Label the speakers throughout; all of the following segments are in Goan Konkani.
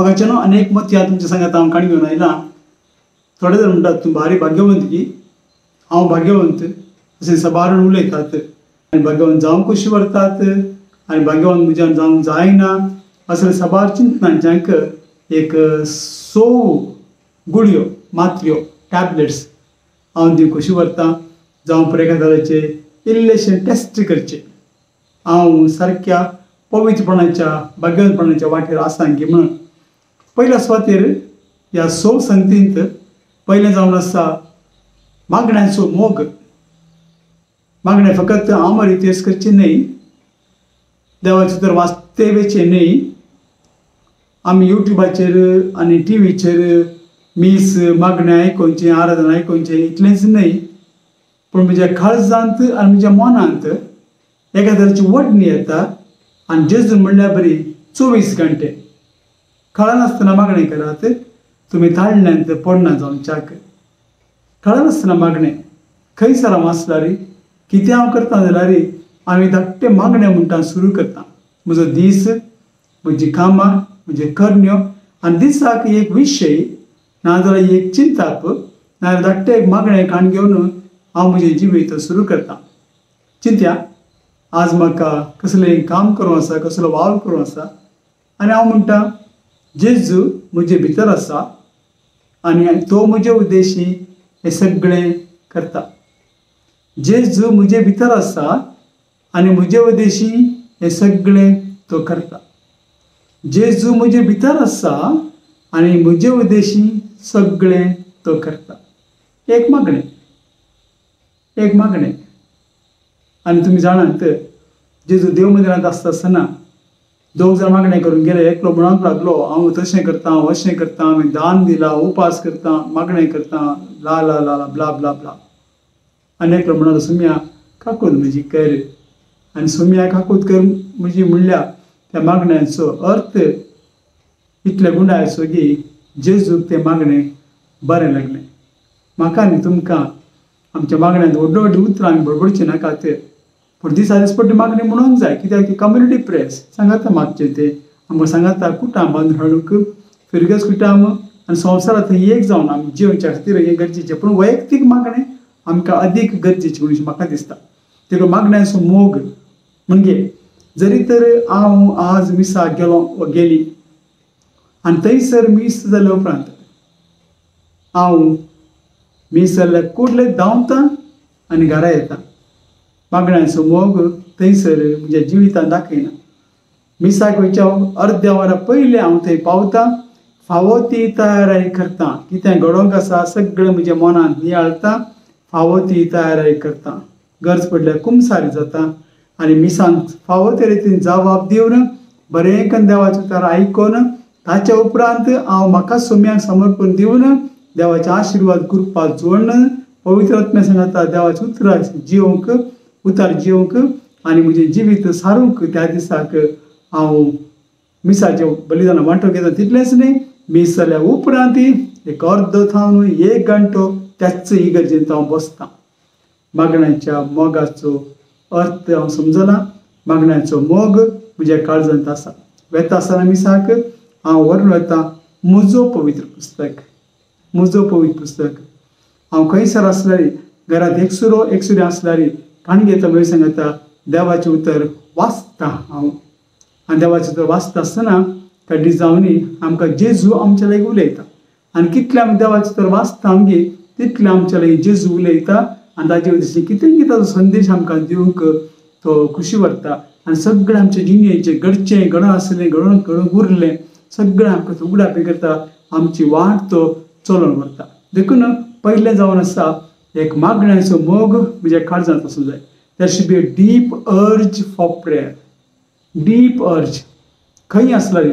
Speaker 1: म्हाका अनेक मती तुमच्या सांगात हांव काणी घेवन आयलां. थोडे जाण म्हणटात तूं भारी भाग्यवंत की हांव भाग्यवंत अशें सबारण उलयतात आनी भाग्यवंत जावंक कशी व्हरतात आनी भाग्यवंत म्हज्यान जावंक जायना असले सबार चिंतनांच्यांक एक सोव गुळयो मातयो टॅबलेट्स हांव ती कशी व्हरतां. जावं परेकादाराचे इल्लेशें टेस्ट करचें हांव सारक्या पवित्रपणाच्या भाग्यवंतपणाच्या वाटेर आसा गी म्हणून. पयल्या सुवातेर ह्या सोव संगतींत पयलें जावन आसा मागण्यांचो मोग. मागणें फकत आमर इतिहास करचें न्हय, देवाचें तर वाचते वेचें न्हय. आमी युट्यूबाचेर आनी टी व्हीचेर मीस मागणें आयकोवचें आराधना आयकोवचें इतलेंच न्हय, पूण म्हज्या काळजांत आनी म्हज्या मनांत एका तरेची ओडणी येता आनी जेजू म्हणल्यार बरी 24 घंटे कळनासतना मागणें करात, तुमी ताळण्यांत पडना जावच्याक. कळनासतना मागणें खंयसर हांव आसल्यार कितें हांव करता जाल्यार आमी धाकटें मागणें म्हणटा सुरू करता. म्हजो दीस, म्हजी कामां, म्हजे करण्यो आनी दिसाक एक विशय नाजाल्यार एक चिंताप नाजाल्यार धाकटें एक मागणें काण घेवन हांव म्हजें जिवीत सुरू करता. चिंत्या आज म्हाका कसलें काम करूं आसा, कसलो वावर करूं आसा आनी हांव म्हणटा जेजू म्हजे भितर आसा आनी तो म्हजे उद्देशी हें सगळें करता. जेजू म्हजे भितर आसा आनी म्हजे उद्देशी हें सगळें तो करता. जेजू म्हजे भितर आसा आनी म्हजे उद्देशी सगळें तो करता. एक मागणें, एक मागणें. आनी तुमी जाणात जेजू देव मंदिरांत आसता आसतना दोग जाण मागणें करून गेले. एकलो म्हणूंक लागलो हांव तशें करता, हांव अशें करता, हांवें दान दिलां, उपास करता, मागणें करता, ला ला ला ला ब्ला ब्ला ब्ला. आनी एकलो म्हणालो सुम्या काकूत म्हजी कर. आनी सुम्या काकूत कर म्हजी म्हणल्या त्या मागण्यांचो अर्थ इतले गुंडायचो की जेजूक तें मागणें बरें लागलें. म्हाका आनी तुमकां आमच्या मागण्यांत व्हडली व्हडली उतरां आमी बडबडचीं नाकात, पूण दिसा दिसपट्टी मागणी म्हणूंक जाय. कित्याक ती कम्युनिटी प्रेयर्स सांगाता मागचें तें आमकां सांगाता कुटाम बांदून हाडूंक फिरगज कुटाम आनी संवसारांत एक जावन आमी जिवच्या खातीर हें गरजेचें, पूण वैयक्तीक मागणें आमकां अदीक गरजेचें म्हणून म्हाका दिसता. देखून मागण्यांचो मोग म्हणजे जरी तर हांव आज मिसाक गेलो वा गेली आनी थंयसर मीस जाल्या उपरांत हांव मीस जाल्ल्या कुडले धांवता आनी घरा येता. मागण्यांचो मोग थंयसर म्हज्या जिवितान दाखयना. मिसाक वयच्या अर्द्या वरा पयलें हांव थंय पावता, फावो ती तयाराय करता, कितें घडोवंक आसा सगळें म्हज्या मनांत नियाळता, फावो ती तयाराय करता, गरज पडल्यार कुमसारी जाता आनी मिसांत फावो ते रितीन जबाब दिवन बरें करून देवाचें उतर आयकून ताच्या उपरांत हांव म्हाका सोम्याक समर्पण दिवन देवाचे आशिर्वाद कृपा जोडून पवित्र आत्म्या सांगाता देवाचें उतरां जिवंक उतार जिवंक आनी म्हजें जिवीत सारूंक त्या दिसाक हांव मिसाचें बलिदान वांटो घेता. तितलेंच न्हय, मीस जाल्या उपरांत एक अर्दो थावन एक घंटो त्याच इगर्जेंत हांव बसतां. मागण्यांच्या मोगाचो अर्थ हांव समजना. मागण्यांचो मोग म्हज्या काळजांत आसा. वेता आसतना मिसाक हांव व्हरून वता म्हजो पवित्र पुस्तक, म्हजो पवित्र पुस्तक. हांव खंयसर आसल्यार घरांत एकसुरो एकसुरें आसल्यार काणी घेता म्हळ्यार सांगता देवाचें उतर वाचता हांव. आनी देवाचें उतर वाचता आसतना कड्डी जावनी आमकां जेजू आमच्या लागीं उलयता आनी कितलें आमी देवाचें उतर वाचता आमगे तितलें आमच्या लागीं जेजू उलयता आनी ताजे उद्देशी कितें कितें ताजो संदेश आमकां दिवंक तो खुशी व्हरता आनी सगळें आमचे जिणेचें घडचें घडोवन आसलें घडोवन घडोवन उरलें सगळें आमकां उगडापी करता, आमची वाट तो चलोवन व्हरता. देखून पयलें जावन आसा एक मागण्याचो मोग म्हज्या काळजांत आसूंक जाय. There should be a deep urge for prayer, deep urge. खंय आसल्यार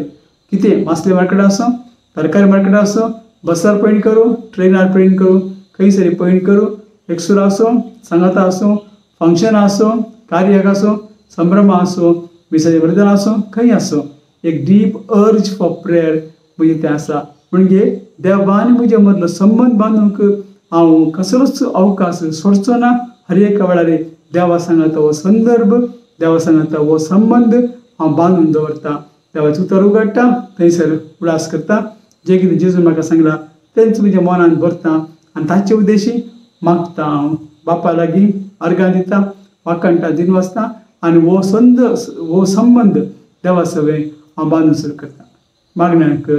Speaker 1: कितें मासले मार्केट आसूं, तरकारी मार्केट आसूं, बसार पयण करूं, ट्रेनार पयण करूं, खंयसरी पयण करूं, एकसूर आसूं, सांगाता आसूं, फंक्शन आसूं, कार्याक आसूं, संभ्रम आसूं, मिसाचें बलिदान आसूं, खंय आसूं एक डीप अर्ज फॉर प्रेयर म्हजें तें आसा. म्हणजे देवान म्हजे मदलो संबंद बांदूंक हांव कसलोच अवकाश सोडचो ना. हर एका वेळार देवा सांगाता हो संदर्भ, देवा सांगाता हो संबंद हांव बांदून दवरता. देवाचें उतर उगडटा, थंयसर उडास करता, जें कितें जेजून म्हाका सांगलां तेंच म्हज्या मनान भरता आनी ताचे उद्देशी मागता. हांव बापा लागीं अर्गां दिता, वाखाणटा, दिन वाचता आनी हो संद हो संबंद देवा सवें हांव बांदून सुरू करता. मागण्यांक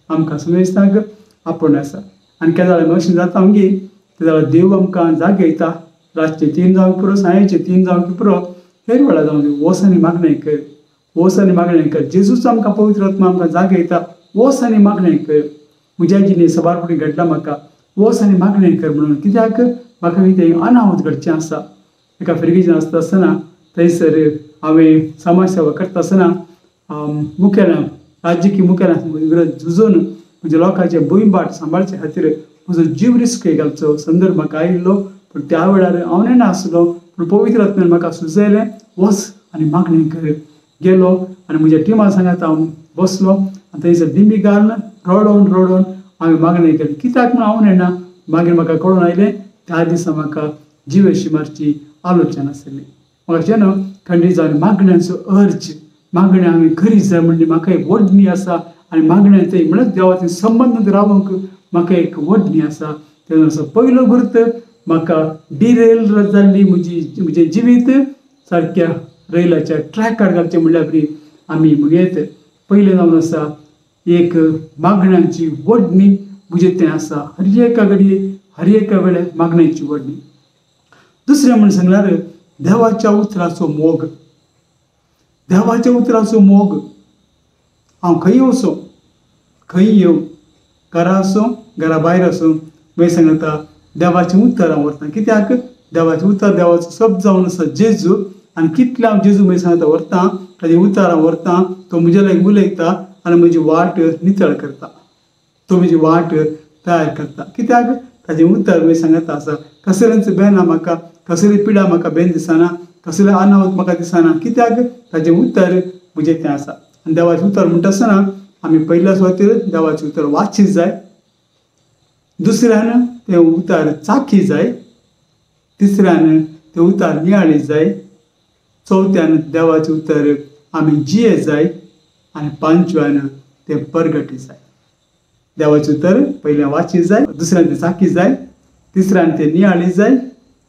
Speaker 1: आमकां समेस्तांक आपोवणें आसा. आनी केन्ना अशें जाता आमगेर ते जाल्यार देव आमकां जागयता. रातचें 3 जावंक पुरो, सांजेचें 3 जावंक पुरो, हेर वेळार जावं दी, वच आनी मागणें कर, वच आनी मागणें कर. जेजूच आमकां पवित्र आत्मा आमकां जागयता, वच आनी मागणें कर. म्हज्या जिणे सबार फावटी घडलां म्हाका, वच आनी मागणें कर म्हणून. कित्याक म्हाका कितें अनाहूत घडचें आसा. एका फिरगेजीन आसता आसतना थंयसर हांवें समाज सेवा करता आसतना मुखेल्यां राजकीय मुखेल्यां विरोध झुजून म्हज्या लोकांचे भूंयभाट सांबाळचे खातीर म्हजो जीव रिस्क घालचो संदर्भ म्हाका आयिल्लो. पूण त्या वेळार हांव नेणा आसलो, पूण पवित्र आत्म्यान म्हाका सुचयलें, वच आनी मागणें कर. गेलो आनी म्हज्या टिमा सांगात हांव बसलो आनी थंयसर दिमी घालून रडोन रडोन हांवें मागणें केलें. कित्याक म्हूण हांव नेणा, मागीर म्हाका कळून आयलें त्या दिसा म्हाका जिवेशी मारची आलोचना आसली. म्हाका अशें न्हू खंडीत जावन मागण्यांचो अर्ज, मागण्या हांवें खरी जाय म्हणजे म्हाका एक वडणी आसा आनी मागण्या थंय म्हणल्यार देवाचे संबंद रावंक म्हाका एक वडणी आसा. तेन्ना असो पयलो गुर्त म्हाका डिरेल जाल्ली म्हजी म्हजें जिवीत सारक्या रैलाच्या ट्रॅकार घालचें म्हणल्यार बरी आमी म्हणयेत. पयलें जावन आसा एक मागण्यांची वडणी म्हजें तें आसा. हर एका घडये हर एका वेळार मागण्यांची वडणी. दुसरें म्हण सांगल्यार देवाच्या उतराचो मोग. देवाच्या उतराचो मोग. हांव खंय वचूं, खंय येवं, घरा आसूं घरा भायर आसूं, मागीर सांगता देवाचें उतर हांव व्हरता. कित्याक देवाचें उतर देवाचो शब्द जावन आसा जेजू. आनी कितलें हांव जेजू मागीर सांगता व्हरता, ताजें उतर हांव व्हरता, तो म्हज्या लागीं उलयता आनी म्हजी वाट नितळ करता, तो म्हजी वाट तयार करता. कित्याक ताजें उतर मागीर सांगता आसा. कसलेंच बेन म्हाका, कसली पिडा म्हाका बेन दिसना, कसलें अनावत म्हाका दिसना. कित्याक ताजें उतर म्हजें तें आसा. आनी देवाचें उतर म्हणटा आसतना आमी पयल्या सुवातेर देवाचें उतर वाचीत जाय, दुसऱ्यान तें उतर चाखी जाय, तिसऱ्यान तें उतर नियाळी जाय, चवथ्यान देवाचें उतर आमी जिये जाय आनी पांचव्यान तें परगटी जाय. देवाचें उतर पयलें वाची जाय, दुसऱ्यान तें चाखी जाय, तिसऱ्यान तें नियाळी जाय,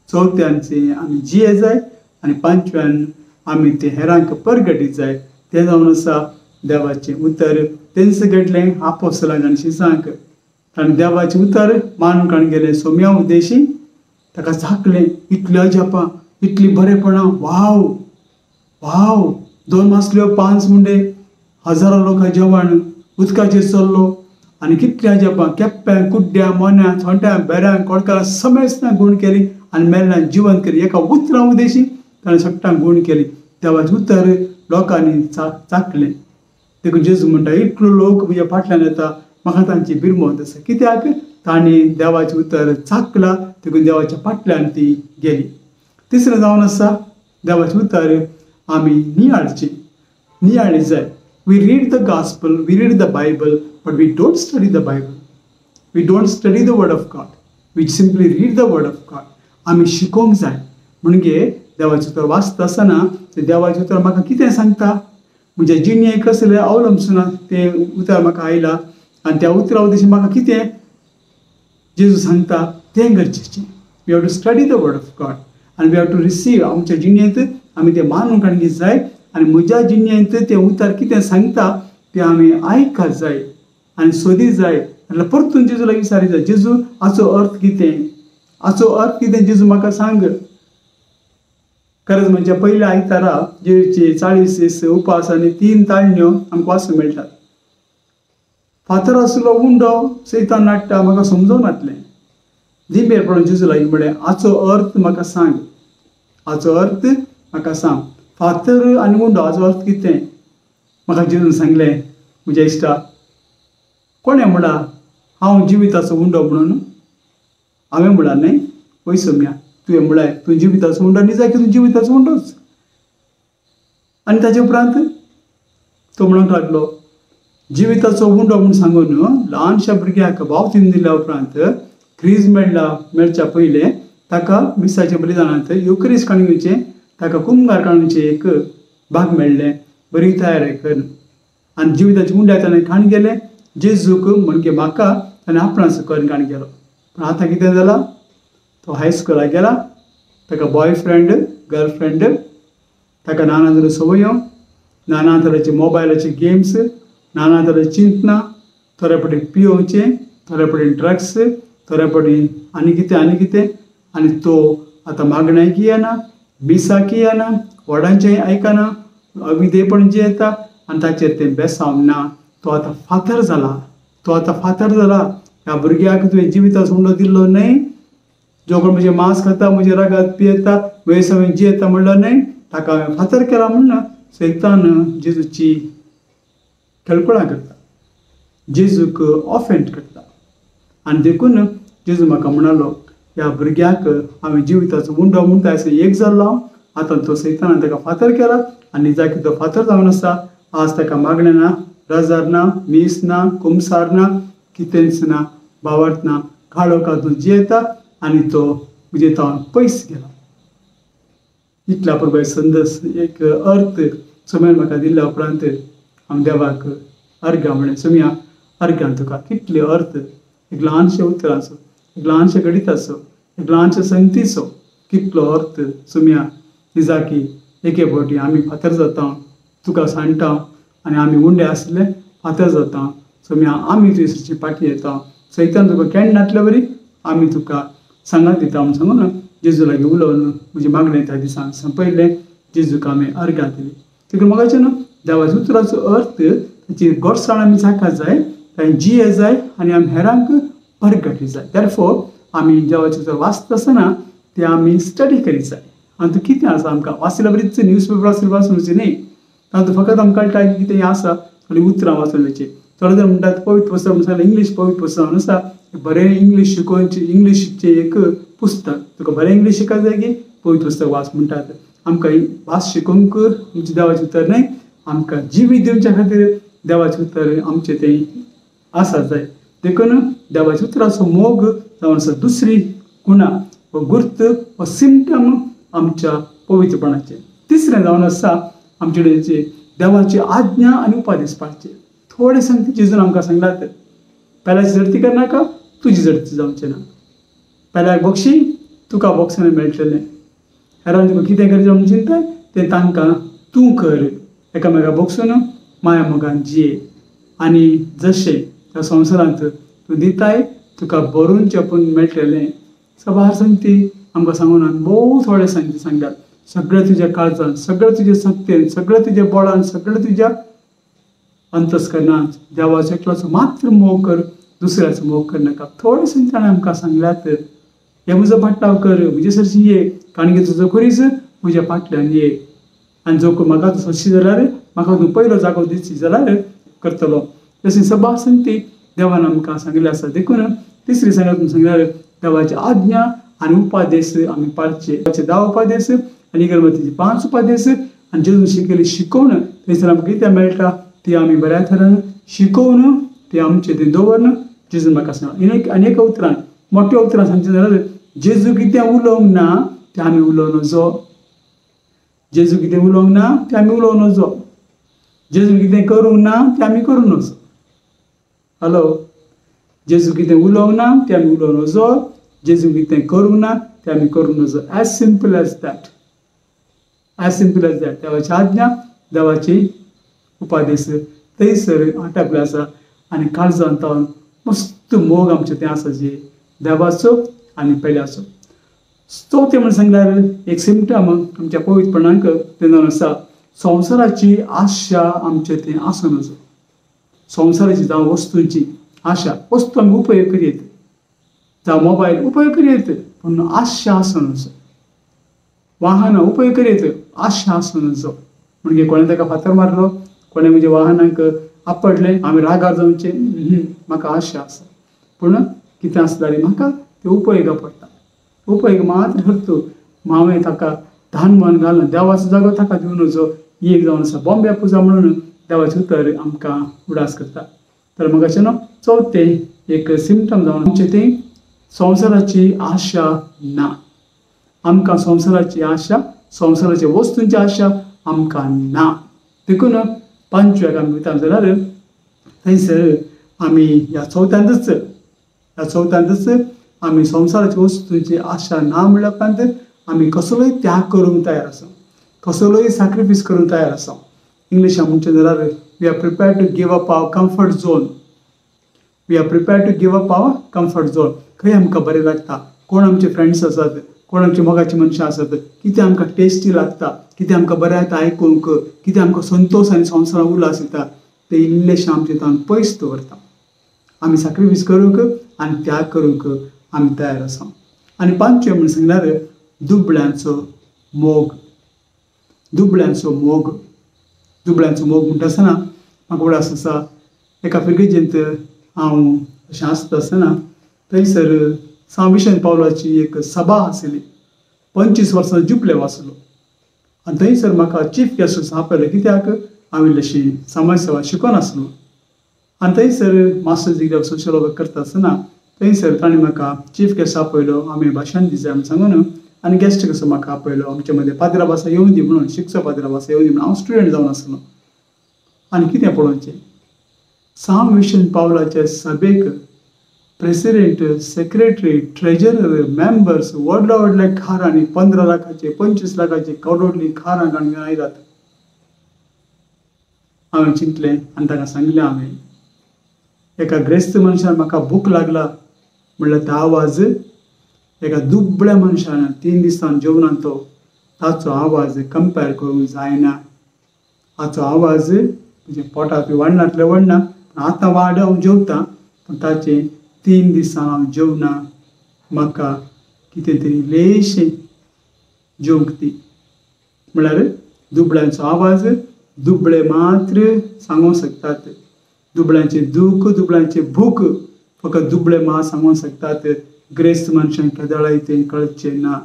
Speaker 1: चवथ्यान तें आमी जिये जाय आनी पांचव्यान आमी तें हेरांक परगटी जाय. तें जावन आसा देवाचें उतर. तेंच घडलें आपोस्तलांक आनी शिसांक. ताणें देवाचें उतर मानून काडून गेलें सोम्या उद्देशी, ताका झाकलें, इतलें अजापां, इतलीं बरेपणां, वाव वाव, 2 मासल्यो 5 मुंडे, हजारो लोकां जेवण, उदकाचेर चल्लो आनी कितलीं अजापां, केप्प्यां, कुड्ड्यां, मोन्यां, थोंट्यां, बेऱ्यां, कोडकारां समेस्तां गूण केली आनी मेल्ल्यान जिवन केली. एका उतरां उद्देशी ताणें सगळ्यांक गूण केली. देवाचें उतर लोकांनी चाकलें. देखून जेजू म्हणटा इतलो लोक म्हज्या फाटल्यान येता, म्हाका तांची बिरमोत आसा. कित्याक तांणी देवाचें उतर चाकलां, देखून देवाच्या फाटल्यान ती गेली. तिसरें जावन आसा देवाचें उतर आमी नियाळचें, नियाळी जाय. We read the gospel, we read the Bible, but we don't study the Bible, we don't study the word of God, we simply read the word of God. आमी शिकोवंक जाय. म्हणजे देवाचें उतर वाचता आसतना तें देवाचें उतर म्हाका कितें सांगता, म्हज्या जिणेक कसलें अवलंबसून तें उतर म्हाका आयलां आनी त्या उतरा उद्देशी म्हाका कितें जेजू सांगता तें गरजेचें. We have to study the word of God आनी we have to receive. आमच्या जिणेंत आमी तें मानून काडूंक जाय आनी म्हज्या जिणेंत तें उतर कितें सांगता तें आमी आयकत जाय आनी सोदी जाय. म्हटल्यार परतून जेजू लागीं विचारी जाय, जेजू हाचो अर्थ कितें, हाचो अर्थ कितें जेजू म्हाका सांग. खरेंच म्हणजे पयल्या आयतारा जेजूचे 40 दीस उपास आनी 3 ताळण्यो आमकां वाचूंक मेळटात. फातर आसलो उंडो सैतान नाडटा म्हाका समजून नासलें. दिंबेर पडून जेजू लागीं म्हळें हाचो अर्थ म्हाका सांग, हाचो अर्थ म्हाका सांग. फातर आनी उंडो हाचो अर्थ कितें म्हाका जेजून सांगलें. म्हज्या इश्टा कोणें म्हणला हांव जिविताचो उंडो म्हणून? हांवें म्हणला न्हय, वय सोम्या तुवें म्हळ्यार तूं जिविताचो उंडो न्ही जाय की तूं जिविताचो उंडोच. आनी ताजे उपरांत तो म्हणूंक लागलो जिविताचो उंडो म्हूण सांगून ल्हानशा भुरग्याक बावतीन दिल्या उपरांत क्रीज मेळ्ळा मेळच्या पयलें ताका मिसाच्या बलिदानांत युक्रीस काडून घेवचें, ताका कुमगार काडून घेवचें एक भाग मेळ्ळें, बरी तयारी करून. आनी जिविताचे उंड्या ताणें खाण गेलें जेजूक म्हणजे म्हाका ताणें आपणाचो करून काण गेलो. पूण आतां कितें जालां, तो हायस्कुलाक गेला, ताका बॉयफ्रेंड गर्लफ्रेंड, ताका नाना तरे संवयो, नाना तरेचे मोबायलाचे गेम्स, नाना तरेचे चिंतना, थोड्या पटी पियोवचें, थोड्या पटी ड्रग्स, थोड्या पटी आनी कितें आनी कितें. आनी तो आतां मागण्याकी येना, मिसाकी येना, व्हडांचें आयकना, अविधेपण जियेता आनी ताचेर तें बेसांव ना. तो आतां फातर जाला, तो आतां फातर जाला. ह्या भुरग्याक तुवें जिविताचो उंडो दिल्लो न्हय, जो कोण म्हजें मांस खाता, म्हजें रगत पियेता, म्हजे सवें जियेता म्हणलो न्हय, ताका हांवें फातर केला म्हणून सैतान जेजूची खेळकुळां करता, जेजूक ऑफेंड करता. आनी देखून जेजू म्हाका म्हणालो, ह्या भुरग्याक हांवें जिविताचो उंडो म्हणटा अशें एक जाल्लो हांव, आतां तो सैतानान ताका फातर केला आनी जाकी तो फातर जावन आसा. आज ताका मागणें ना, रजार ना, मीस ना, कुमसार ना, कितेंच ना, बावट ना, काळोखांत जियेता आनी तो म्हजे तावन पयस गेला. इतल्या प्रभावी संदस एक अर्थ सोम्यान म्हाका दिल्ल्या उपरांत हांव देवाक अर्घ्या म्हणलें, सोम्या अर्घ्यान तुका. कितले अर्थ एक ल्हानशे उतराचो, एक ल्हानशे गणिताचो, एक ल्हानशे संगतीचो कितलो अर्थ सोम्या. निजाकी एके फावटी आमी फातर जाता, तुका सांडटा आनी आमी उंडे आसले फातर जाता. सोम्या आमी तुजी पाटी येता, सैतान तुका केन्ना नातले बरी आमी तुका सांगात दिता म्हूण सांगून जेजू लागीं उलोवन म्हजी मागणें त्या दिसान संपयलें. जेजूक आमी अर्घां दिली. देखून म्हाका न्हू देवाच्या उतराचो अर्थ ताची गोडसाण आमी जाका जाय, तांणी जिये जाय आनी आमी हेरांक परगटी जाय. देरफोर आमी देवाचें उतर वाचता आसतना तें आमी स्टडी करीत जाय. आनी तो कितें आसा आमकां वाचल्या बरीच न्यूज पेपर वाचल्या वाचून न्ही, तातूंत फकत आमकां कळटा की कितें आसा थोडीं उतरां वाचून वयचीं. थोडे जाण म्हणटात पवित्र पुस्तक म्हणून सांगलें, इंग्लीश पवित्र पुस्तक म्हणून आसा, बरें इंग्लीश शिकोवचें, इंग्लिशीचें एक पुस्तक, तुका बरें इंग्लीश शिकत जाय की पवित्र पुस्तक वाच म्हणटात. आमकां भास शिकोवंक आमचें देवाचें उतर न्हय, आमकां जिवीत दिवच्या खातीर देवाचें उतर आमचें तें आसा जाय. देखून देवाच्या उतराचो मोग जावन आसा दुसरी गुणा वा गुर्त वा सिमटम आमच्या पवित्रपणाचें. तिसरें जावन आसा आमचे कडेन देवाची आज्ञा आनी उपादेश पाळचे. थोडे सांगते जेजून आमकां सांगलात, पेल्याची जडती करनाका, तुजी जडती जावचें ना. पेल्याक बक्षी तुका बक्षां मेळटलें. हेरान तुका कितें करचें म्हूण चिंताय तें तांकां तूं कर. एकामेका बक्षून माया मोगान जिये आनी जशें त्या संवसारांत तूं दिताय तुका भरून चेपून मेळटलें. सबार संगती आमकां सांगून आनी भोव थोडे संगती सांगतात. सगळें तुज्या काळजान, सगळें तुज्या शक्तेन, सगळें तुज्या बळान, सगळें तुज्या अंतस्करणान देवाचो एकल्याचो मात्र मोग कर, दुसऱ्याचो मोग कर नाका. थोडे संगती ताणें आमकां सांगल्यात, हे म्हजो फाटलाव कर, म्हजे सरशी ये, कारण की तुजो खुरीस म्हज्या फाटल्यान ये आनी जो कोण म्हाका तूं सोदशी जाल्यार म्हाका तूं पयलो जागो दिशी जाल्यार करतलो. तशें सबार संगती देवान आमकां सांगिल्लें आसा. देखून तिसरी सांगत सांगल्यार देवाची आज्ञा आनी उपादेश आमी पाळचे. देवाचे 10 उपादेश आनी इगर्जेचे 5 उपादेश आनी जेजून शिकयली शिकोवन थंयसर आमकां कितें मेळटा ती आमी बऱ्या थरान शिकोवन ती आमचें तें दवरन जेजून म्हाका सांगलां. आनी एका उतरान मोठ्या उतरान सांगचें जाल्यार जेजू कितें उलोवंक ना तें आमी उलोवं नजो. जेजू कितें उलोवंक ना तें आमी उलोवं नजो. जेजू कितें करूंक ना तें आमी करूं नजो. हॅलो, जेजू कितें उलोवंक ना तें आमी उलोवं नजो. जेजू कितें करूंक ना तें आमी करूं नजो. As simple as that, as simple as that. देवाची आज्ञा, देवाची उपादेश थंयसर आटापले आसा आनी काळजान तावन मस्त मोग आमचें तें आसा जे देवाचो आनी पेल्याचो. चवथें म्हण सांगल्यार एक सिमटम आमच्या पवित्रपणाक तें जावन आसा संवसाराची आशा आमचें तें आसूं नजो. संवसाराची जावं वस्तूंची आशा, वस्तू आमी उपयोग करयेत, जावं मोबायल उपयोग करयेत, पूण आशा आसूं नजो. वाहनां उपयोग करयेत, आशा आसूं नजो. म्हणजे कोणें ताका फातर मारलो, कोणें म्हज्या वाहनाक आपडलें, आमी रागार जावचें, म्हाका आशा आसा, पूण कितें आसल्यार म्हाका तें उपयोगा पडटा. उपयोग मात्र फक्त हांवें ताका धान मन घालून देवाचो जागो ताका दिवन नजो. ही एक जावन आसा बॉम्बे पुजा म्हणून देवाचें उतर आमकां उडास करता. तर म्हाका अशें न्हू चवथें एक सिमटम जावन आमचें तें संवसाराची आशा ना. आमकां संवसाराची आशा, संवसाराच्या वस्तूंची आशा आमकां ना. देखून पांचव्याक आमी वयता जाल्यार थंयसर आमी ह्या चवथ्यांतच आमी संवसाराच्या वस्तूंची आशा ना म्हणल्या उपरांत आमी कसलोय त्याग करूंक तयार आसा, कसलोय सॅक्रिफायस करूंक तयार आसा. इंग्लिशान म्हणचें जाल्यार we are prepared to give up our comfort zone. We are prepared to give up our comfort zone. खंय आमकां बरें लागता, कोण आमचे फ्रेंड्स आसात, कोण आमचे मोगाची मनशां आसात, कितें आमकां टेस्टी लागता, कितें आमकां बरें येता आयकूंक, कितें आमकां संतोश आनी संवसारान उल्हास येता, तें इल्लेशें आमचें तान पयस दवरता. आमी सॅक्रिफायस करूंक आनी त्याग करूंक आमी तयार आसा. आनी पांचवें म्हण सांगल्यार दुबळ्यांचो मोग. दुबळ्यांचो मोग. दुबळ्यांचो मोग म्हणटा आसतना म्हाका उगडास आसा, एका फिर्गजेंत हांव अशें आसता आसतना थंयसर सांत विशेंत पावलाची एक सभा आशिल्ली. 25 वर्सां जुबले आसलो आनी थंयसर म्हाका चीफ गेस्ट आपयलो, कित्याक हांव इल्लेशी समाज सेवा शिकोन आसलो. आनी थंयसर masters degree of social work करता आसतना थंयसर ताणें म्हाका चीफ गेस्ट आपयलो, आमी भाशण दिता म्हूण सांगून, आनी गेस्ट कसो म्हाका आपयलो, आमचे मदें पाद्रा भासा येवं दी म्हणून, शिकचो पाद्रा भासा येवं दी म्हणून. हांव स्टुडंट जावन आसलो. आनी कितें पळोवचें, सांत विशेंत पावलाचे सभेक प्रेसिडेंट, सेक्रेटरी, ट्रेजरर, मेंबर्स व्हडले व्हडले कारांनी 15 लाखाचे 25 लाखाचे करोडली कारां काडून आयलात. हांवें चिंतलें आनी ताका सांगलें, हांवें एका ग्रेस्त मनशान म्हाका भूक लागला म्हणल्यार तो आवाज एका दुबळ्या मनशान 3 दिसान जेवणान तो ताचो आवाज कंपेर करूंक जायना. हाचो आवाज म्हज्या पोटाक वाडनातले वाडना, पूण आतां वाड हांव जेवतां, पूण ताचें 3 दिसान हांव जेवना, म्हाका कितें तरी इल्लेशें जेवंक दी. म्हणल्यार दुबळ्यांचो आवाज दुबळे मात्र सांगूंक शकतात. दुबळ्यांचें दूख, दुबळ्यांचें भूक फकत दुबळे मात सांगूंक शकतात. ग्रेस्त मनशांक केदळाय तें कळचें ना,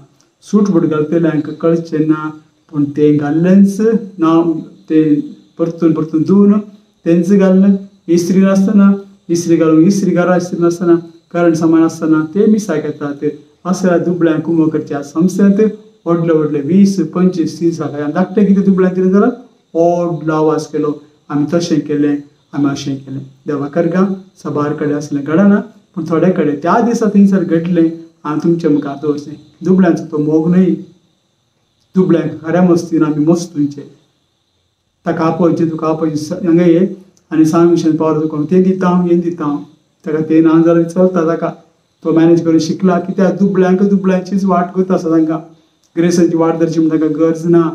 Speaker 1: सूट बूट घालतल्यांक कळचें ना, पूण तें घाल्लेंच ना, तें परतून परतून धुवन तेंच घालून इस्त्री नासतना, इस्त्री घालून इस्त्री घरा इस्त्री नासतना, करंट सामान आसतना ते मिसाक येतात. असल्या दुबळ्यांक कुमो करच्या संस्थेंत व्हडले व्हडले 20, 25, 30 लाखां धाकटे कितें दुबळ्यांक कितें जाल्यार व्हडलो आवाज केलो, आमी तशें केलें, आमी अशें केलें. देवा करगा सबार कडेन असलें घडना, पूण थोडे कडेन त्या दिसा थंयसर घडलें. हांवें तुमचे मुखार दवरचें, दुबळ्यांचो तो मोग न्हय, दुबळ्यांक खऱ्या मस्तीन आमी मस्तुंचे. ताका आपोवचें, तुका आपोवचें, हांगा ये आनी सांत विशेंत पावलो तुका तें दिता हांव, हें दिता हांव. ताका तें ना जाल्यार चलता, ताका तो मॅनेज करून शिकला. कित्याक दुबळ्यांक दुबळ्यांचीच वाट करता आसा, तांकां ग्रेसाची वाट धरची म्हण तांकां गरज ना.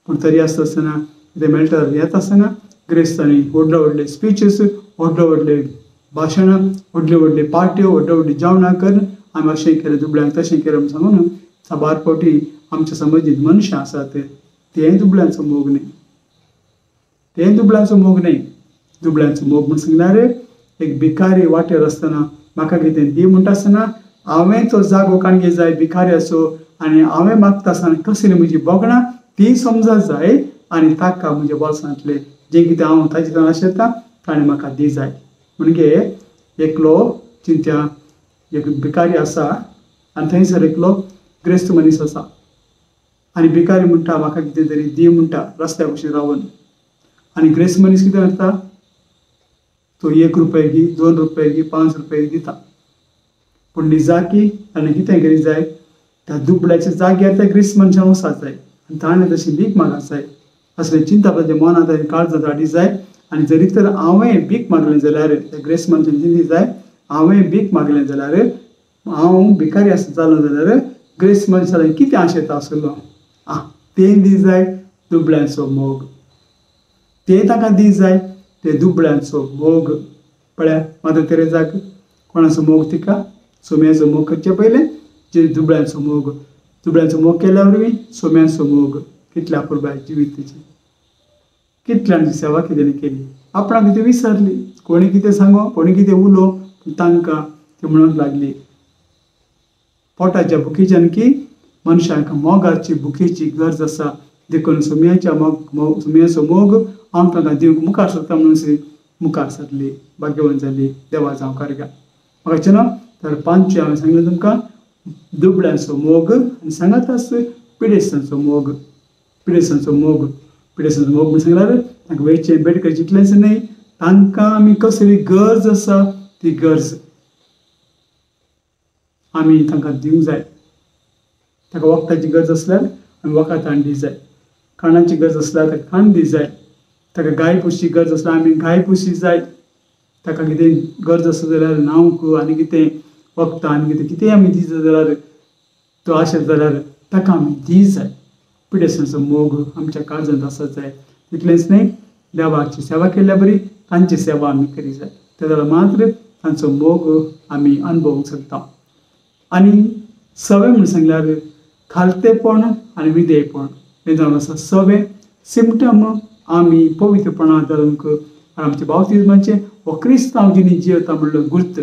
Speaker 1: पूण तरी आसता आसतना कितें मेळटा येता आसतना ग्रेस्तांनी व्हडले व्हडले स्पिचीस, व्हडले व्हडले भाशणां, व्हडल्यो व्हडल्यो पार्ट्यो, व्हडल्यो व्हडल्यो जेवणां करून आमी अशें केलें दुबळ्यांक, तशें केलें म्हूण सांगून साबार फावटी आमच्या समाजीत मनशां आसात तें दुबळ्यांचो मोग न्हय, तें दुबळ्यांचो मोग न्हय. दुबळ्यांचो मोग म्हूण सांगल्यार एक भिकारी वाटेर आसतना म्हाका कितें दी म्हणटा आसतना हांवें तो जागो काणगे जाय भिकाऱ्याचो, आनी हांवें मागता आसतना कसली म्हजी भोगणां ती समजा जाय, आनी ताका म्हज्या बोल्सांतलें जें कितें हांव ताजे ताण आशेता ताणें म्हाका दी जाय. म्हणजे एकलो चिंत्या एक भिकारी आसा आनी थंयसर एकलो ग्रेस्त मनीस आसा, आनी भिकारी म्हणटा म्हाका कितें तरी दी म्हणटा रस्त्या कुशीन रावन, आनी ग्रेस्त मनीस कितें करता, तो 1 रुपये गी, 2 रुपये गी, 5 रुपये दिता. पूण निजाकी ताणें कितें करी जाय, त्या दुबळ्याच्या जाग्यार त्या ग्रेस्त मनशान वचपाक जाय आनी ताणें तशी भीक मागपाक जाय. असलें चिंतप ताच्या मनांत आनी काळजांत हाडी जाय. आनी जरी तर हांवें भीक मागलें जाल्यार त्या ग्रेस्त मनशान चिंती जाय, हांवें भीक मागलें जाल्यार हांव भिकारी आसा जालो जाल्यार ग्रेस्त मनशान कितें आशेता आसलो, आं तें दी जाय दुबळ्यांचो मोग, तें ताका दी जाय ते दुबळ्यांचो मोग. पळया मादर तेरेजाक कोणाचो मोग, तिका सोम्याचो मोग करचे पयलें जे दुबळ्यांचो मोग, दुबळ्यांचो मोग केल्या वरवीं सोम्याचो मोग. कितल्या अपुरबाय जिवीत तिचें, कितल्यांची सेवा कितें केली, आपणाक कितें विसरली, कोणी कितें सांगो, कोणी कितें उलो, पूण तांकां ती म्हणूंक लागली. पोटाच्या भुकेच्यान की मनशांक मोगाची भुकेची गरज आसा, देखून सोम्याच्या मोग, सोम्याचो मोग हांव तांकां दिवंक मुखार सरता म्हणून मुखार सरली, भाग्यवंत जाली. देवा जावं कारगा म्हाका चिंतप. तर पांचवें हांवें सांगलें तुमकां दुबळ्यांचो मोग, आनी सांगात आस पिडेस्तांचो मोग. पिडेस्तांचो मोग, पिडेस्तांचो मोग म्हूण सांगल्यार तांकां वयचें भेट करचें इतलेंच न्हय, तांकां आमी कसली गरज आसा ती गरज आमी तांकां दिवंक जाय. ताका वखदाची गरज आसल्यार आमी वखद हाडून दी जाय, खाणाची गरज आसल्यार ताका खाण दी जाय, ताका गाय पोसची गरज आसल्यार आमी गाय पोशी जाय, ताका कितें गरज आसा जाल्यार न्हावंक आनी कितें वखदां आनी कितें कितेंय आमी दिता जाल्यार तो आशेत जाल्यार ताका आमी दी जाय. पिडेस्तांचो मोग आमच्या काळजांत आसा जाय. तितलेंच न्हय, देवाची सेवा केल्ल्या बरी तांची सेवा आमी करी जाय, ते जाल्यार मात्र तांचो मोग आमी अणभवूंक शकता. आनी सवें म्हूण सांगल्यार खालतेपण आनी विधेयपण हें जावन आसा. सवें सिमटम आमी पवित्रपणा धरूंक आनी आमच्या बावतिज्माचें हो क्रिस्तांव जिणी जियेता म्हणलो गुर्त.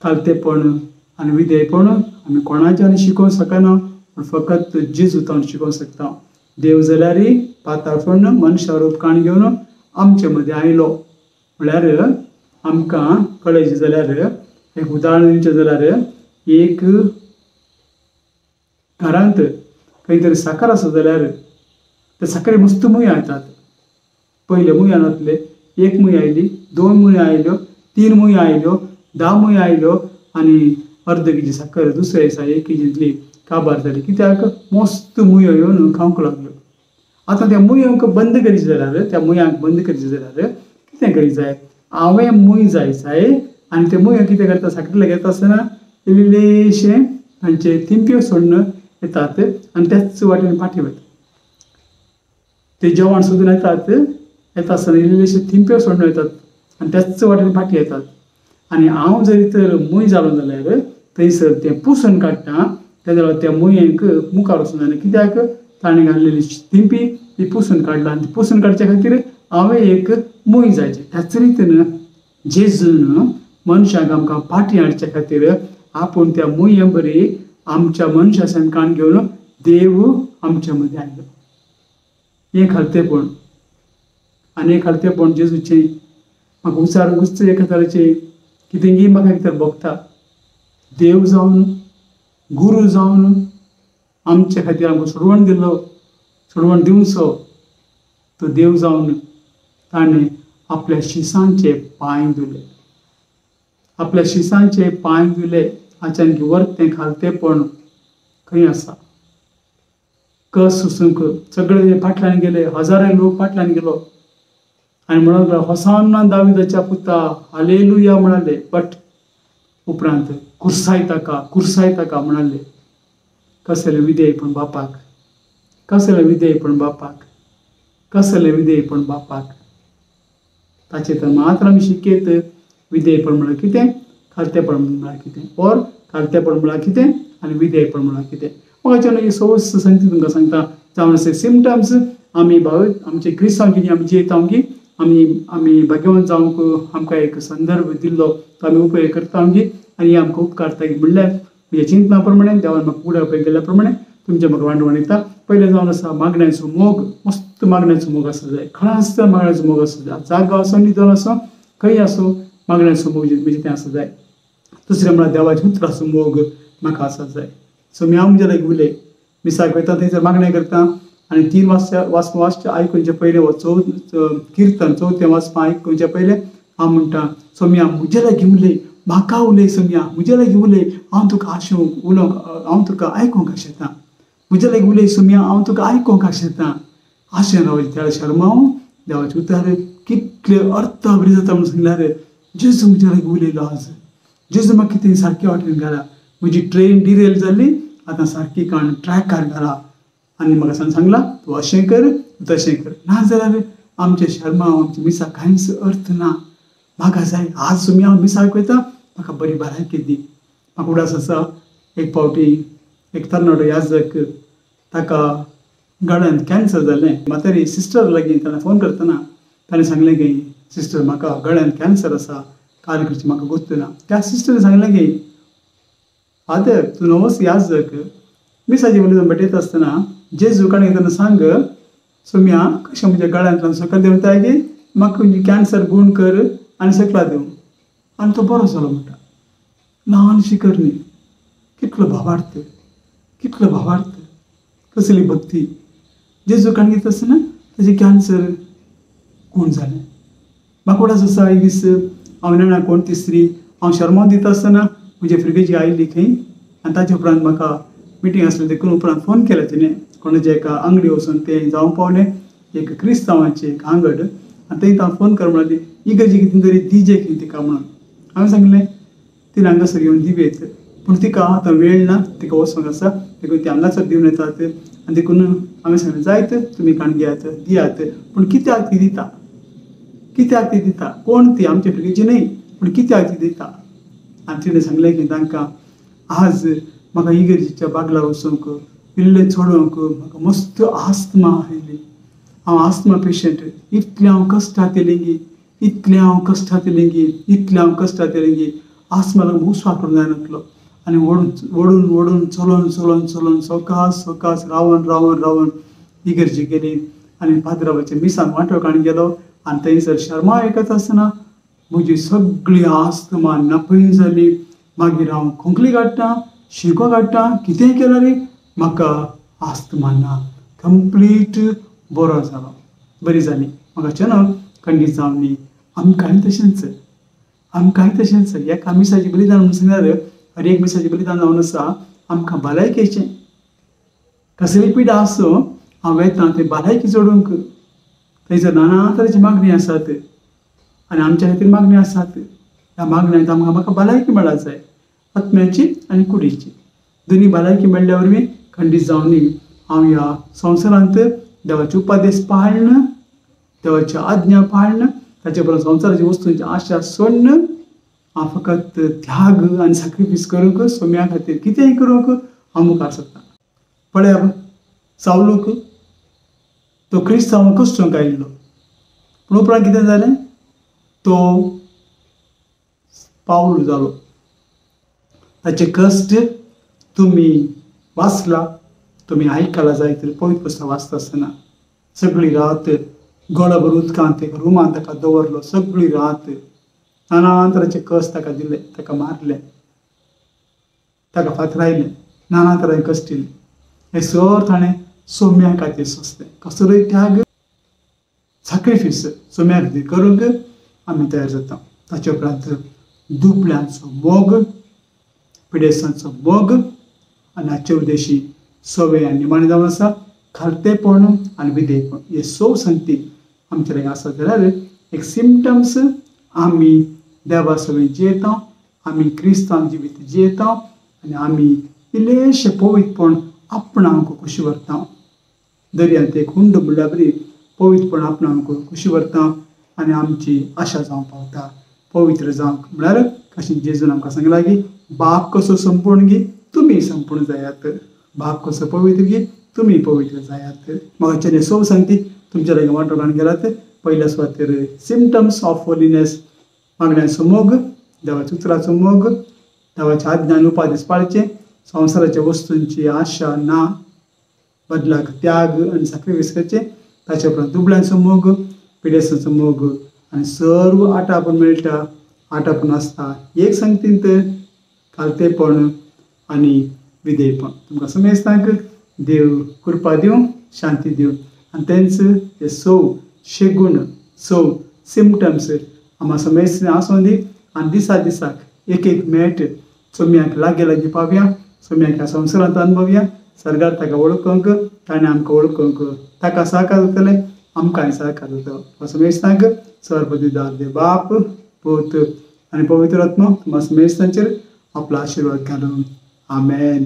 Speaker 1: खालतेपण आनी विधेयपण आमी कोणाच्यान शिकोवंक शकना, पूण फकत जेजूतान शिकोवंक शकता. देव जाल्यारय पाताळ फोडून मनशा रूप काण घेवन आमचे मदें आयलो. म्हळ्यार आमकां कळयचें जाल्यार एक उदाहरण दिवचें जाल्यार एक घरांत खंय तरी साकर आसा जाल्यार त्या साकरे मस्त मुयो येतात. पयले मुयो नासले, एक मुय आयली, 2 मुयो आयल्यो, 3 मुयो आयल्यो, 10 मुयो आयल्यो आनी अर्द केजी साकर दुसऱ्या दिसा 1 केजींतली काबार जाली. कित्याक मस्त मुयो येवन खावंक लागल्यो. आतां त्या मुयांक बंद करीत जाल्यार, त्या मुयांक बंद करीत जाल्यार कितें करीत जाय, हांवें मूय जाय जाय आनी ते मुयो कितें करता, साकरे लागीं येता आसतना इल्लेशें तांचे थिंप्यो सोडून येतात आनी त्याच वाटेन फाटीं वतात. ते जेवण सोदून येतात, येता आसतना इल्लेशे थिंप्यो सोडून येतात आनी त्याच वाटेन फाटीं येतात. आनी हांव जरी तर मूय जालो जाल्यार थंयसर तें पुसून काडटा, ते जाल्यार त्या मुयेक मुखार वचून जायना, कित्याक ताणें घाल्लेली थिंपी ती पुसून काडला आनी ती पुसून काडच्या खातीर हांवें एक मूय जायचें. त्याच रितीन जेजून मनशाक आमकां फाटीं हाडच्या खातीर आपूण त्या मुये बरी आमच्या मनशा काण घेवन देव आमच्या मदें आयलो. हें खालतेपण आनी हें खालतेपण जेजूचें म्हाका उचार एका तरेचें कितेंगी म्हाका एक तर भोगता. देव जावन गुरू जावन आमच्या खातीर आमकां सोडवण दिलो, सोडवण दिवचो तो देव जावन ताणें आपल्या शिसांचे पांय धुले, आपल्या शिसांचे पांय धुले. आचानक वर्तें खालतेपण खंय आसा, कस सोसूंक सगळे फाटल्यान गेले, हजारांनी लोक फाटल्यान गेलो आनी म्हणूंक लागलो होसाना दाविदाच्या पुता हालेलुया म्हणाले. बट उपरांत कुर्साय ताका, कुर्साय ताका म्हणाले. कसलें विधेयपण बापाक, कसलें विधेयपण बापाक, कसलें विधेयपण बापाक. ताचें तर मात्र आमी शिकयत विधेयपण म्हळ्यार कितें, खालतेपण म्हळ्यार कितें, ओर खालतेपण म्हळ्यार कितें आनी विधेयपण म्हळ्यार कितें. म्हाका ही सोस संती तुमकां सांगता जावन आसा सिमटम्स आमी भाव आमचे क्रिस्तांव जिणी आमी जियेता की आमी आमी भाग्यवंत जावंक आमकां एक संदर्भ दिल्लो तो आमी उपयोग करता की आनी आमकां उपकारता की म्हणल्यार म्हज्या चिंतना प्रमाणे देवान म्हाका उडा उपयोग केल्ल्या प्रमाणे तुमच्या म्हाका वांटवण येता. पयलें जावन आसा मागण्याचो मोग, मस्त मागण्याचो मोग आसा जाय, खळास तर मागण्याचो मोग आसा जाय, जागो आसो निदोन आसो खंय आसो मागण्याचो मोग म्हणजे तें आसा जाय. दुसरें म्हळ्यार देवाच्या उतराचो मोग म्हाका आसा जाय. सो मी हांव म्हज्या लागीं उलय मिसाक वयता थंयसर मागणें करता आनी 3 वाचपां वाचचें आयकुच्या पयलें वो किर्तन चवथें वाचपां आयकुच्या पयलें हांव म्हणटा सोम्या म्हज्या लागीं उलय, म्हाका उलय सोम्या, म्हज्या लागीं उलय, हांव तुका आशोवंक उलोवंक, हांव तुका आयकूंक आशेता, म्हज्या लागीं उलय सोम्या, हांव तुका आयकूंक आशेता. आशेन रावचें त्या शर्मांव देवाचें उतर कितले अर्थ बरी जाता म्हणून सांगल्यार जेजू म्हज्या लागीं उलयलो आज, जेजू म्हाका कितें सारकें वाटेन घाला, म्हजी ट्रेन डिरेल जाली आतां सारकी काण ट्रॅकार घाला आनी म्हाका सांगला तूं अशें कर तूं तशें कर. ना जाल्यार आमचें शर्मांव आमच्या मिसाक कांयच अर्थ ना. म्हाका जाय आज तुमी हांव मिसाक वयता म्हाका बरी भलायकी दी. म्हाका उडास आसा एक फावटी एक तरणाटो याजक ताका गळ्यांत कॅन्सर जालें. म्हातारी सिस्टर लागीं ताणें फोन करतना ताणें सांगलें की सिस्टर म्हाका गळ्यांत कॅन्सर आसा, कार्य करचें म्हाका गोत्त ना. त्या सिस्टरीन सांगलें की फादर तूं नवोच याजक, मिसाची वयल्यान भेटयता आसतना जेजू काणी तेन्ना सांग सोम्या कशें म्हज्या गळ्यांतल्यान सकयल देंवताय की म्हाका कॅन्सर गूण कर आनी सकला दिवं आनी तो बरो जालो म्हणटा. ल्हानशी करणी, कितलो भावार्थ, कितलो भावार्थ, कसली भक्ती. जेजू काणी घेता आसतना ताजें कॅन्सर कोण जालें. म्हाका उगडास आसा एक दीस हांव जाणा कोण तिसरी हांव शर्मांव दिता आसतना म्हजे फिरगेजी आयिल्ली खंय आनी ताचे उपरांत म्हाका मिटींग आसली देखून उपरांत फोन केला तिणें कोणाच्या एका आंगडी वचून तें जावंक पावलें एक क्रिस्तांवाचें एक आंगड आनी थंय हांव फोन कर म्हणाली इगर्जी कितें तरी दिजे खंय तिका म्हणून. हांवें सांगलें तिणें हांगासर येवन दिवयेत पूण तिका आतां वेळ ना तिका वचोंक आसा देखून ती हांगासर दिवन येतात आनी देखून हांवें सांगलें जायत तुमी काण घेयात दियात पूण कित्याक ती दिता कित्याक ती दिता कोण ती आमच्या फिरगेची न्हय पूण कित्याक ती दिता. आनी तिणें सांगलें की तांकां आज म्हाका इगर्जीच्या बागलार वचूंक इल्लें चडोवंक म्हाका मस्त आस्थमा आयली हांव आस्थमा पेशंट इतलें हांव कश्टांत येयलें इतलें हांव कश्टांत येयलें इतलें हांव कश्टांत येयलें आस्थमा लागून उस्वास करूंक जायनातलो आनी ओडून ओडून ओडून चलोन चलोन चलोन सवकास सवकास रावन रावन रावन इगर्जी गेली आनी पाद्राबाच्या मिसान वांटो काडून गेलो आनी थंयसर शर्मा आयकत आसतना म्हजी सगळी आस्थमा नपय जाली. मागीर हांव खोंकली काडटा शिंको काडटा कितेंय केल्यार म्हाका आस्थमा ना कंप्लीट बरो जालो बरी जाली म्हाका चनक खंडीत जावन न्ही. आमकांय तशेंच आमकांय तशेंच एका मिसाचें बलिदान म्हणून सांगल्यार हर एक मिसाचें बलिदान जावन आसा आमकां भलायकेचें कसली पिडा आसूं हांव वेता थंय भलायकी जोडूंक थंयसर नाना तरेची मागणी आसात आनी आमच्या खातीर मागणी आसात. ह्या मागण्यांत आमकां म्हाका भलायकी मेळा जाय आत्म्याची आनी कुडीची दोनी भलायकी मेळ्ळ्या वरवीं खंडीत जावन न्ही हांव ह्या संवसारांत देवाचे उपादेश पाळन देवाची आज्ञा पाळन ताचे बरोबर संवसाराच्या वस्तूंची आशा सोडून हांव फकत त्याग आनी सॅक्रिफायस करूंक सोम्या खातीर कितेंय करूंक हांव मुखार सरता. पळया सावलूक तो क्रिस्तांव कश्टूंक आयिल्लो पूण उपरांत कितें जालें तो पावल जालो. ताचे कश्ट तुमी वाचला तुमी आयकला जाय तर पवित्र पुस्तक वाचता आसतना सगळी रात गोळाभर उदकांत एक रुमान ताका दवरलो सगळी रात नाना तरांचे कश्ट ताका दिले ताका मारले ताका फातरायले नाना तरांचे कश्ट दिले हे सर ताणें सोम्या खातीर सोंसलें. कसलोय त्याग सॅक्रिफायस सोम्या खातीर करूंक आमी तयार जाता. ताचे उपरांत दुबळ्यांचो मोग पिडेस्तांचो मोग आनी हाचे उद्देशी सवे आनी निमाणें जावन आसा खालतेपण आनी विधेयपण हे सोव संगती आमचे लागीं आसा जाल्यार एक सिमटम्स आमी देवा सवें जियेता आमी क्रिस्तांव जिवीत जियेता आनी आमी इल्लेशें पवित्रपण आपणाक खुशी व्हरता. दर्यांत एक हुंड म्हणल्यार बरी पवित्रपण आपणाक खुशी व्हरता आनी आमची आशा जावंक पावता. पवित्र जावंक म्हळ्यार कशें जेजून आमकां सांगलां की बाप कसो संपूर्ण गी तुमी संपूर्ण जायात बाप कसो पवित्र गी तुमी पवित्र जायात. म्हाका सोव सांगती तुमच्या लागीं वांटो काडून गेलात. पयल्या सुवातेर सिमटम्स ऑफ होलीनेस मागण्यांचो मोग देवाच्या उतराचो मोग देवाच्या आज्ञा आनी उपादेश पाळचे संवसाराच्या वस्तूंची आशा ना बदलाक त्याग आनी सॅक्रिफायस करचें. ताचे उपरांत दुबळ्यांचो मोग पिडेस्तांचो मोग आनी सर्व आटापून मेळटा आटापून आसता एक संगतींत खालतेपण आनी विधेयपण. तुमकां समेस्तांक देव कृपा दिवं शांती दिवं आनी तेंच हे सोव शेगूण सोव सिमटम्स आमकां समेस्त आसूं दी आनी दिसा दिसाक एक एक मेट सोम्याक लागीं लागीं पावया सोम्याक ह्या संवसारांत अनुभवया सर्गार ताका वळखूंक ताणें आमकां वळखूंक ताका सहकार जातलें आमकांय सहकार जातलो. समेस्तांक सर्वपदी देव बाप पूत आनी पवित्र आत्मो तुमकां समेस्तांचेर आपलो आशिर्वाद घालून. आमेन.